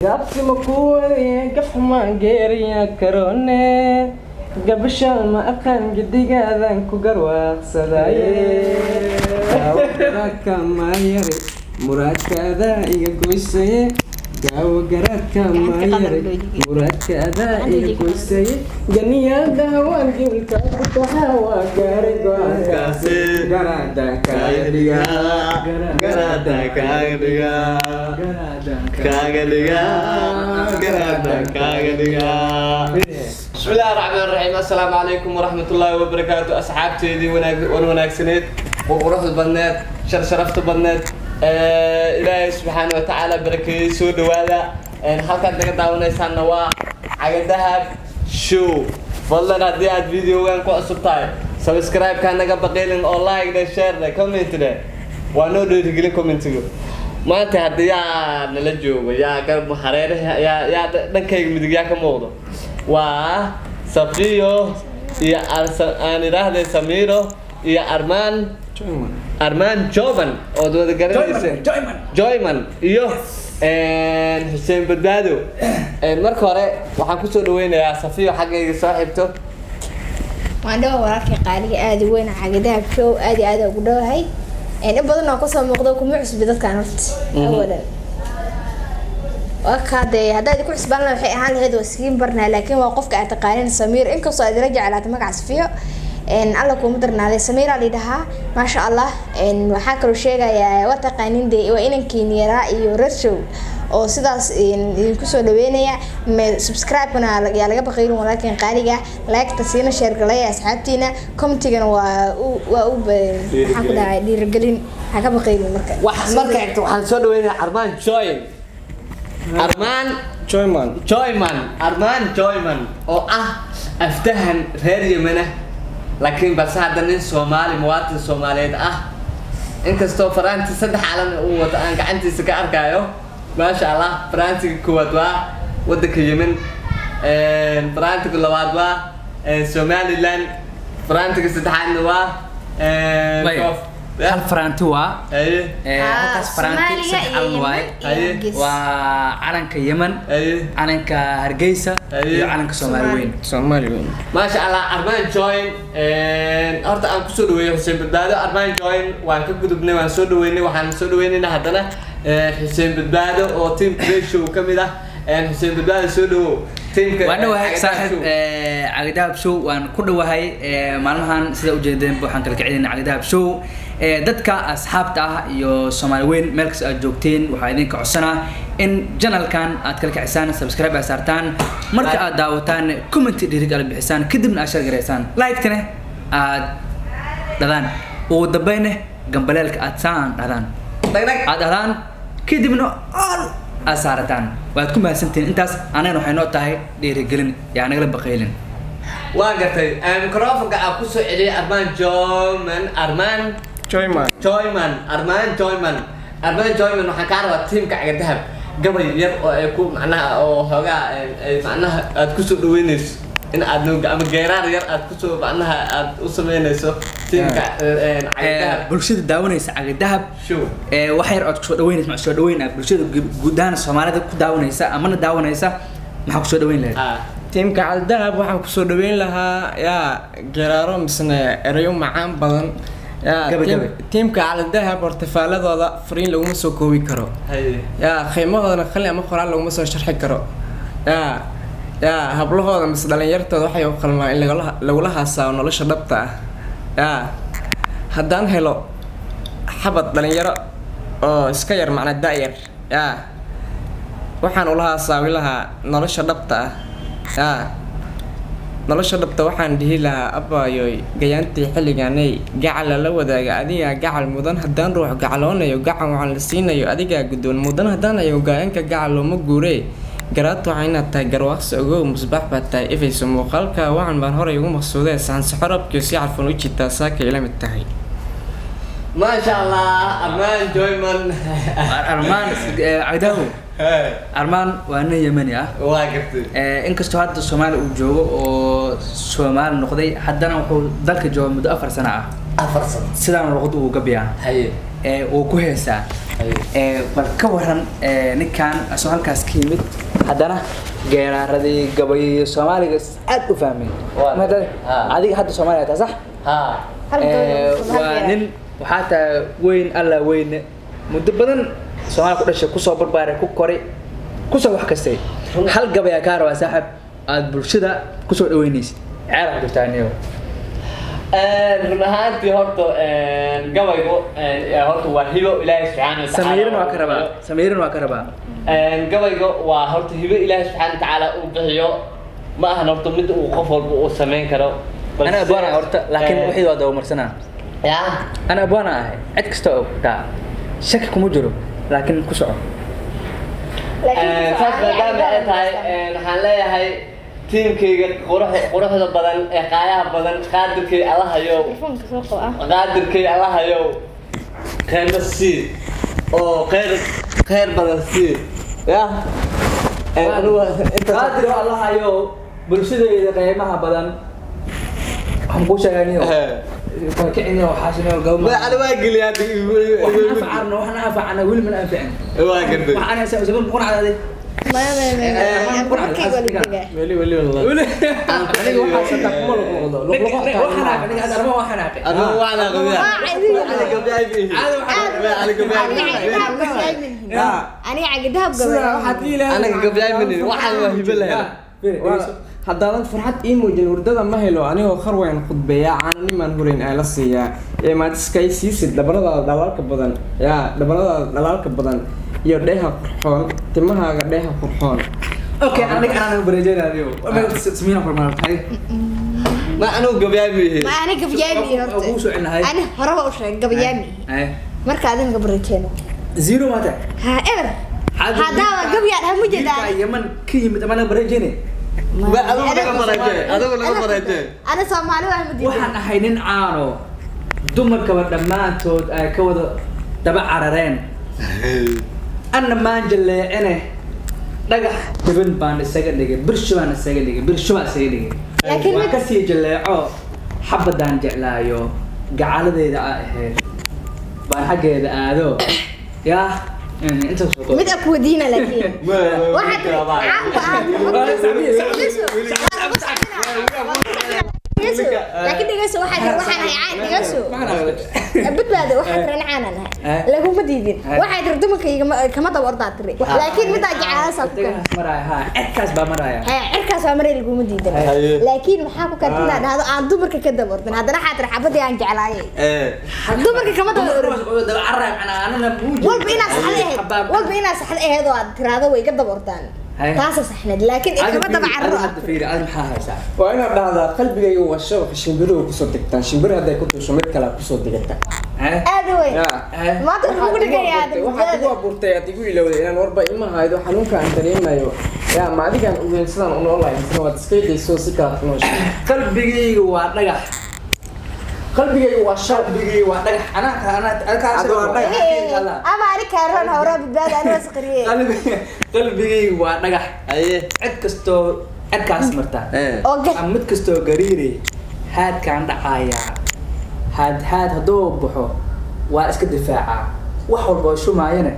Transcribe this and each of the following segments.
Gaabsima kuwadiye gafxumaan geeriya karoone gabashaal ma aqaan gidigaadan ku garwaaqsadaye gaawo garaadka maayare muraadkaada iga goysaye gaawo garaadka maayare muraadkaada iga goysaye ganiyaada hawaan gibilka ku taxaa waa gaaray go-aankaasi garaada kaaga dhigaa garaada kaaga dhigaa kaaga dhigaa garaada kaaga dhigaa. Bismillahi raxmaan raxiim. Assalaamu calaykum waraxmatullaahi wabarakaatu. Asxaabteedii wanaag wan wanaagsaneed, quruxda badneed, sharafta badneed, Ilaahay subxaana wa tacaala barakeeyey, soo dhawaada. Halkaad naga daawanaysaanna waa Cagadahab Show. Fadlan haddii aad videogan ku cusub tahay, subscribe-ka naga baqaylin oo like dhe, share dhe, comment dhe, waa noo dhiirigelin commentigu. Maanta haddii yaa nala joogo, yaa garab hareeraha, yaa dhankayga midig yaa ka muuqdo, waa Safiyo iyo aan idhaahday Samiro iyo Armaan, Armaan Joman ood wada garanaysa, Joyman iyo Xuseen Badbaado. Marka hore waxaan kusoo dhaweynayaa Safiyo xaggayga soo xigto. Waan dhawa walaalkay qaaliga aada u weyn Cagadahab Show, aada iyo aada ugu dhowahay. In badan oo kasoo muuqdo kuma cusbi dadkan horta. Awalan waa kaadee haddaad ku cusbaan lahayd waxay ahaan lahayd waa iskiin barnaa, laakiin waa qofka aad taqaanin Samiir, inkastoo aad ila jeclaatay magaca Safiyo. Alla kuuma darnaaday, Samiiraa layidhahaa, maasha Allah. Waxaa kaloo sheegayaa waa taqaanin dee, waa inankiin yaraa iyo reer show oo sidaas idinku soo dhaweynaya. Subscribe-kana yaa laga baqaylin walaalkan qaaliga, like-ta siina, share galaya asxaabtiina, commentigana waa u maxaan ku dhahay dhiirigelin, ha ka baqaylin. Marka wax marka xigta waxaan soo dhaweynayaa Armaan Joy, Armaan Joyman, Joyman, Armaan Joyman oo ah aftahan reer Yemen ah, laakiin balse hadda nin Soomaali, muwaatin Soomaaliyeed ah, inkastoo faraanti saddex calan uu wato aan gacantiisa ka arkaayo, maasha Allah. Faraantiga koowaad waa wadanka Yemen, faraantiga labaad waa Somaliland, faraantiga saddexaadna waa hal faraanti waa aye halkaas faraanti Soomaaliga saddex iyo calan waaye. Yemen iyo Hargeysa. Waa calanka Yemen, aye calanka Hargeysa Haye. iyo calanka Soomaali weyn. Soomaali weyn. Maasha Allah. Armaan Join, horta aan kusoo dhaweeyey Xuseen Badbaado. Armaan Join waan ka gudubnay, waan soo dhaweynay, waxaan soo dhaweynaynaa haddana Xuseen Badbaado oo teamka Ratio ka mid ah. Xuseen Badbaado, soo dhawow teamka. Waan dhawahay Cagadahab saaxib Show. Cagadahab Show waan ku dhawahay. Maalmahan sida ujeedeen waxaan kala kicinayna Cagadahab Show. Dadka asxaabta ah iyo Soomaali weyn meel kasta aad joogteen, waxaa idinka codsanaa in channelkan aad kala kicisaan, subscribe aad saartaan, marka aad daawataan comment dhirig aad bixisaan, kadibna aad share garaysaan, like-tana aad dhadaan, ugu dambeynna gambaleelka aad saan dhahdaan, dhag dhag aad dhahdaan, kadibna all aad saarataan. Waad ku mahadsantihiin intaas, anagana waxay noo tahay dhiirigelin, yaa nagala baqaylin. Waan gartay. Microphone-ka aan kusoo celiyay Armaan Joyman, Armaan Joyman, Joyman, Armaan Joyman, Armaan Joyman. Waxaan kaa rabaa teamka Cagadahab gabay yar oo ay ku macnaha oo xoogaa ay macnaha aad kusoo dhaweynayso in aad noo ama geeraar yar aad kusoo macnaha aad u sameynayso teamka Cagadahab bulshada daawanaysa Cagadahab Show. Wax yar ood kusoo dhaweynaysa, ma soo dhaweyn ah bulshada guud ahaan Soomaalida ku daawanaysa amana daawanaysa, maxaa kusoo dhaweyn lahayd? Tiimka Caldahab waxaan kusoo dhaweyn lahaa yaa geraaro misne erayo macaan badan yaa Gabi, gabi. Tiimka Caldahab horta faaladooda fariin laguma soo koobi karo, yaa qiimahoodana qali ama qoraal laguma soo sharxi karo, yaa hablahooda mise dhalinyartooda waxay u qalmaan in lagula haasaabo nolosha dhabta ah. Yaa haddaan helo xabad dhalinyaro oo iska yar macnaa da-yar, yaa waxaan ula haasaabi lahaa nolosha dhabta ah. Yaa nolosha dhabta waxaan dhihi lahaa: abaayoy gayaantii xilliganay gacal lala wadaaga, adigaa gacal mudan. Haddaan ruux gacaloonayo, gacan waxaan la siinayo, adigaa guddoon mudan. Haddaan ayo gaayanka gacal looma guuree, garaad waxaa inaad tahay garwaaqsi ogow, musbaax baad tahay ifayso muuqaalka, wacan baan horay ugu maqsuudee, saxansaxo rabkiyo si carfan u jitaa, saakay ila mid tahay. Maasha Allah, Armaan Joyman. Armaan Cagadahow, Armaan waa nin Yemeni ah. Waa gartay. Inkastoo hadda Soomaali uu joogo oo Soomaali noqday, haddana wuxuu dalka jooga muddo 4 sano ah. 4 sano. Sidaan luqad uu gabiyaa, uu ku heesaa. Bal ka waran ninkan asoo halkaas ka yimid haddana geeraaradii gabayii Soomaaliga aad u fahmay. Adiga hadda Soomaaliya taa sax? Waa nin waxaa tahay weyn alla weyne muddo badan Soomaaliya ku dhashay, kusoo barbaaray, ku koray, kusoo wax kastay. Hal gabayaa kaa rabaa saaxib aad bulshada kusoo dhaweynaysid. Ceer ku jirtaa niyow. Run ahaantii horta gabaygu horta waa hibo Ilaahay subxaana wa tacaala. Samiirin waa ka rabaa, samiirin waa ka rabaa. Gabayga waa horta hibo Ilaahay subxaana wa tacaala uu bixiyo, ma ahan horta mid uu qof walba uu samayn karo. Ana abwaana horta, laakiin wixii waa dabamarsanaa. Ya ana abwaana ahay, cid kasta oo taa shaki kuma jiro, laakiin ku soco. Saas maadaama ay tahay waxaan leeyahay tiimkayga quruxda badan ee qaayaha badan, qaadirkay Allahayow, qaadirkay Allahayow qiimo sii oo khayr badan sii. Ya qaadir Allahayow bulshadayda qiimaha badan waxaan kuu sheegaa niyo kiciniyo waxaasiniyo gabma ani waa geliyaa waxna anfacana, waxna anfacana weli mana anficin. Waa garday waxaan haysaa sabab quracdaadi. Weli weli wallahi aniga waxaa saddex kuma luqluqdo luqluqo. Aniga waa xanaaqay. Aniga cagidahab aniga gabyaay manin, waxaan waa hibo la helo. Haddaadan farxad ii muujin hurdada ma helo, anigoo khar weyn khudbeeyaa caananimaan hurayn aa la siiyaa ee maadiska ay siisid dhabaradaada dhalaalka badan, yaa dhabaradaada dhalaalka badan iyo dheeha qurxoon, timahaaga dheeha qurxoon. Okay, aniga anaan bareejeynayo samiina kormaartay. Ma anigu gabyaay mihi. Ma ani gabyaami horta ugu soo celinahay. Ani horeba u sheeg gabyaami. Marka adin gabarejeeno zero maata ha eber hadaa gabyaa ha mujeedaa Yaman ka yimid ama naga bareejeyne. Ma adigu naga bareejey, adigu naga bareejey. Ana Soomaali waa mujeedaa. Waxaan ahay nin caano dumarkaba dhammaantood ay ka wada daba carareen. Anna maan jaleecine dhagax jabin baan isaga dhigay, birsho baan isaga dhigay, birsho baan isaga dhigay. Laakiin waan kasii jaleeco xabadaan jeclaayo gacaladeeda aa ahayd baan xaggeeda aado yaa inta soo mid aku wadiina. Laakiin waxaad caanba aad laakiin dhegeyso, waxaa tiri waxaan ahay caan. Dhegeyso badbaado, waxaa tiri ana caanan ahay laguma diidin. Waxaa tiri dumarka kama daba ordaa tiri, laakiin midaa jeclaadaasaa ku kan maraya. Ha, cirkaas baa maraya. He, cirkaas baa maraya, laguma diidin. Laakiin maxaa ku karta inaad dhahdo aan dumarka ka daba ordin? Haddana waxaa tiri xabadii aan jeclaayay dumarka kama daba ordin. Walba inaad saxda ahayd, walba inaad saxda ahayd oo aad tiraahdo way iga daba ordaan, taasa saxneed, laakiin kama daba carro. Waa inaad dhahdaa qalbigayga waa shabaq shimbiruhu kusoo degtaan, shimbir hadday ku tuusho mid kale kusoo degata. Aad weyn maanta kugu dhigayaa. Waxaad igu abuurtay aad igu ilowday inaan warba ima haydo xanuunka aan dareemayo. Yaa ma adigaan ogeyn sidaan u noolahay, misna waad iska daysoo si kalaad u nooshay. Qalbigayga waa dhagax, qalbigayga waa shabaq, qalbigayga waa dhagax. Ama ani kaaroon hawraa badbaada ani wasqariye. Qalbigayga waa dhagax. Cid kastoo cirkaas marta ama mid kastoo gariiray haadkaan dhacayaa, haad haad hadduu baxo waa iska difaacaa, wax walba oo shumaayana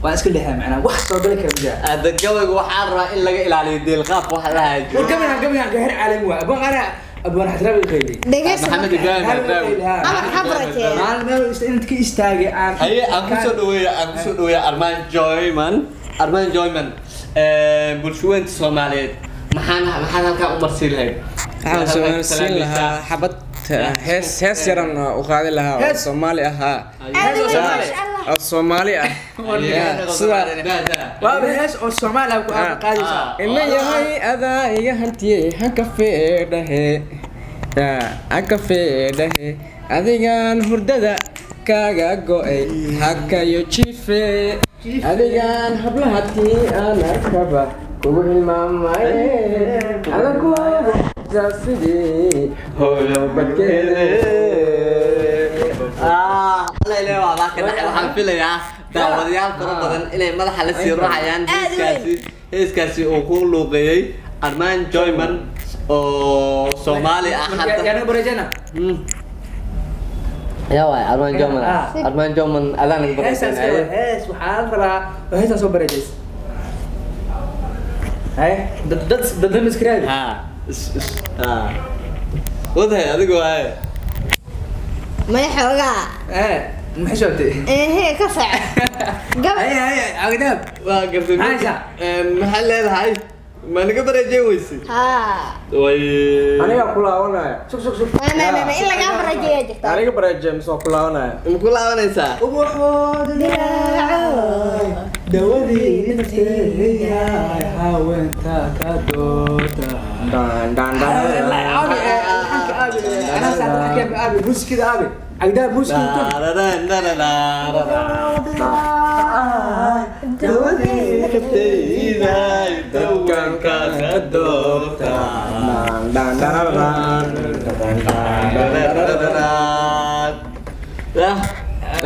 waa iska leexaa, macnaa wax soo gali kara majaa. Hadda gabaygu waxaa rabaa in laga ilaaliyo deelqaaf waxa la haajiyo. War gabaygan gabaygan heer caalami waa abaan ana abaan xadraawi qayli dhegeyso Maxamed Ibrahim Adraawi ama xabrate maalin meel inta ka istaagay aan haye aan kusoo dhaweeya, aan kusoo dhaweeya Armaan Joyman, Armaan Joyman. Bulshaweynta Soomaaliyeed maxaan halkaa u marsiin lahayd? Waxaan soo marsiin lahaa xabad hees, hees yaran u qaadi lahaa oo Soomaali ahaa, oo Soomaali ah sida waa hees oo Soomaali ah ku qaadaysaa. Ina yahay adaa iga hantiyey hanka feedhahe, hanka feedhahe, adigaan hurdada kaaga go'ay hakayo jiife, adigaan hablaha tii aan arkaba kugu hilmaamaye, adanku sidii hooyo badkeede. Waxaan filayaa daawadayaal fara badan inay madaxa la sii ruxayaan heeskaasi, heeskaasi uu ku luuqeeyey Armaan Joyman oo Soomaali ah. Hadda. Yaa waay Armaan Joman. Armaan Joman adaan naga Heestaas baraysan. Hees waxaa la rabaa oo heestaan soo bareejays. Haye, dad dad dad dad iskiraadi. Ha is is ha wadahay adigu waaye. Maya xoogaa. Maxay sootay? Ehe, ka sac gabay. Haye haye, cagadaab. Waa gartay. Maxaa? Maxaa leedahay? Ma naga bareejeen weysay? Haa. Way Aniga ku laabanaya. Sug sug sug. Ma ma ma, in lagaa barajeeyaa jirta. Aniga bareeje mise waa ku laabanaya? Ma ku laabanaysaa? Ubaxooda dilaacay, dawadii nafteyda, haweenta ka doorta. Daan daan daan. Aabi, laxanka aabi, anaa saa laxanka aabi, muusikada aabi, cagadaab muusikada. Dawadii nafteyda, dawanka ka doorta. Daan daan daan daan daan. Yah.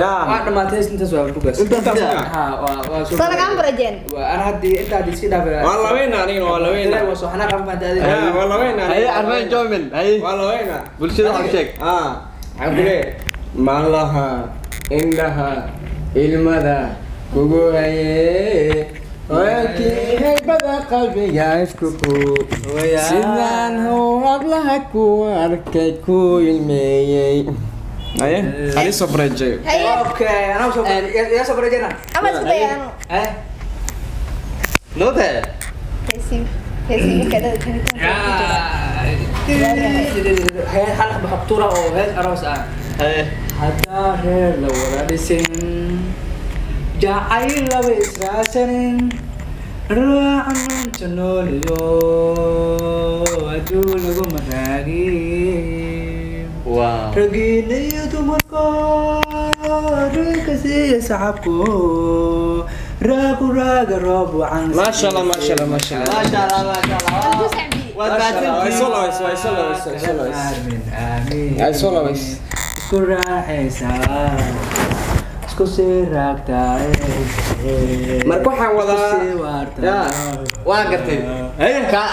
Waa dhamaatay intaas, waa bugas. Intaas yaa. Ha, waa waa soo. Soo lagaan barajeen. Waa ana haddii inta haddii iska dhaafay. Waa labayna anigana, waa labayna. Waa soo xanaaq ama fahantaa adiga. Ya, waa labayna. Haye Armaan Joman, haye. Waa labayna. Bulshada wax u sheeg. Ah, waxaan ku leeyahay malaha indhaha ilmada kugu haye, waakii haybada qalbiga isku ku sidaan how hablaha ku arkay ku ilmeeyey. Haye, ali soo bareejeeyo. Haye. Okay, anaa soo yaa soo bareejena. Ama isku dayaano. Eh. Note. Heesii heesii marka dad Hees hal xabtuura oo hees aroos ah. Haye. Haddaa reer la wada dhisin, jacayl laba israasanin, raaca maanta nooliyo adduun laguma raagin. Wow. Raggiina iyo dumarka ragga siiya sacabku raagu raaga roob wacan. Maasha Allah, maasha Allah, maasha Allah. Maasha Allah, maasha Allah. Ku sacbi. Waad Waa mahadsantihiin. soo labays, waa soo labays, waa soo labays. Aamin aamin. Ay soo labays. Isku raaxaysaa, isku sii raagtaa. Marka waxaan wadaa- Isku sii waartaa. Ya. Waa gartay.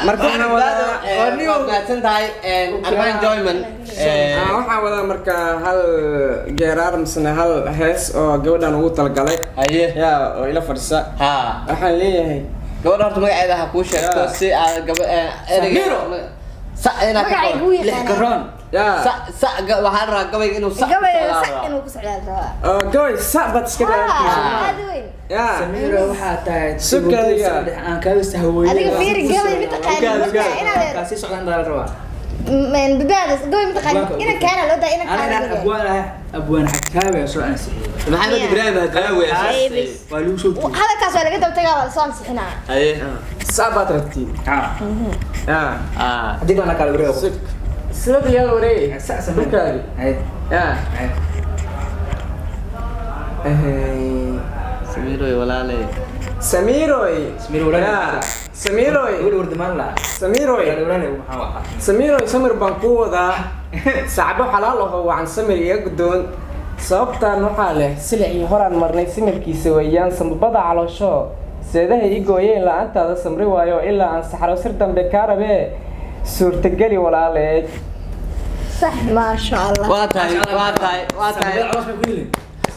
Marka waxaan wadaa- Waad mahadsan tahay Armaan Joyman. Ah, waxaan wadaa marka hal geeraar misena hal hees oo gabadhan ugu talagalay. Haye. Ya, oo ila fadhisa. Ha. Waxaan leeyahay Gabadha horta magaceeda ha kuu sheegto Ya. si aad gaba ereyga Samiro. sa inaad ka Magacay qoro. ugu Lix yaqaanaa. garoon. Ya. Sa sa waxaa la rabaa gabayga inuu sa Gabay ku sac socdaa. inuu ku socdaa la rabaa. Oo gabay sa baad iska Haa, aad weyn. Ya. Samira waxaa tahay Sukariga. aan kaaga sahweeyey. Adiga fiiri gabay mataqaanid marka inaad Kaa sii socdaan baa la rabaa. Badbaado gabay mataqaanid inan kaana loo daa inan Ana kaana inaan loo daa. abwaan ahay, abwaan xagtaabe soo ansixiyey. Maxamed Ibrahim Hadraawi Ay, bis. Waa lagu soo duubay. Hadalkaas waa laga daba tagaa, waa lasoo ansixinaa. Haye. Sa baad rabtiin. Ha. Ya. Ah. Haddii kalena kala wareego. Sug. Sida yaa wareey. Sa samee. Dhulkaadi. Haye. Ya. Haye. Samiroy walaalay. Samiroy. Samiro walaalay. Ya. Samiroy. Gabadha wardamaan lahaa. Samiroy. Walaal walaalay maxaa ahaa? Samiroy, samir baan kuu wadaa. Sacbo xalaal ahoo wacan samir iga guddoon. Sababtaan waxaa leh silic iyo horaan marnay simirkiisa weeyaan sambabada caloosho. Seedaha ii gooyeen la'aantaada samri waayo ilaa aan saxro sir dambe kaa rabee. Suurtageli walaaleed. Sax, maasha Allah. Waa tahay, waa tahay, waa tahay. Sambabada caloos may ku yilin.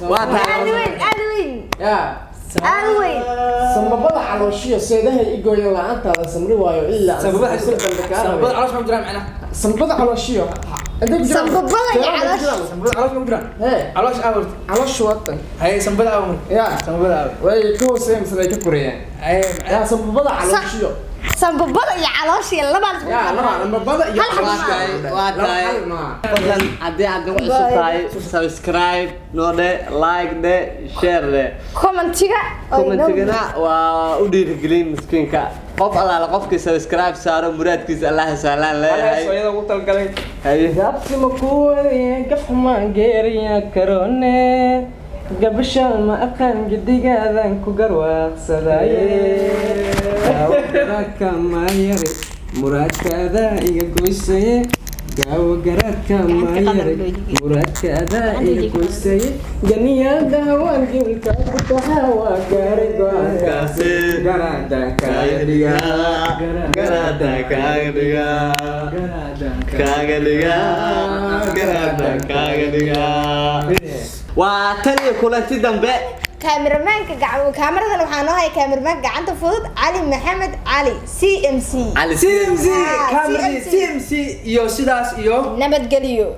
Waa Aad tahay. weyn, aad weyn, Yaa. aad weyn. Sambabada calooshiyo seedaha ii gooyeen la'aantaada samri waayo ilaa aan Sambabada saxro sir dambe kaa sambabada rabee. caloos ma ku jiraan macnaha. Sambabada calooshiyo. Intee ku jiraan? Sambabada iyo Teera ku caloosha. jiraan? Sambabada caloos ma ku jiraan. Hee. Caloos aawart. Calooshu watan. Haye, sambabada aawart. Yaa. Sambabada aawart. Way ka hooseeyaan mise way ka korayaan? Haye. Yaa, sambabada calooshiyo. Sambabada iyo caloosha labaan isku Yaa, laba sambabada iyo Hal xabo Waa tahay, waa Laba tahay. xal maaha. Fadlan haddii aad nagu cusub tahay subscribe noo dhe, like dhe, share dhe. Commentiga oo inoo- Commentigana waa u dhiirigelin miskiinka. Qof allaala qofkii subscribe saaro muraadkiisa Allah sahlaan Hal hees oo leeyahay. iyada ugu talgalay. Haye. Gaabsi ma ku wadaye gaf xumaan geeriya karoone. Gabashaan ma aqaan gadigaadan ku garwaaqsadaye. Muraadka maa yare muraadkaada iga goysaye. Gaawo garaadka Gacanta qadar maayaray loo yidhi. muraadka adaa Gacanta ila jiga. goysayay ganiyada waan gilka ku taxaa waa gaaray go-aankaasi garaada kaaga dhigaa Garaada kaaga dhigaa. Kaaga dhigaa. Garaada kaaga dhigaa. Waa tan iyo kulanti dambe. Kaamiramaanka kaamiradan waxaa noo haya kaamiramaanka gacanta fudud Cali Maxamed Cali CMC. Cali CMC Ah, kaamiradi CMC. CMC iyo sidaas iyo Nabadgelyo.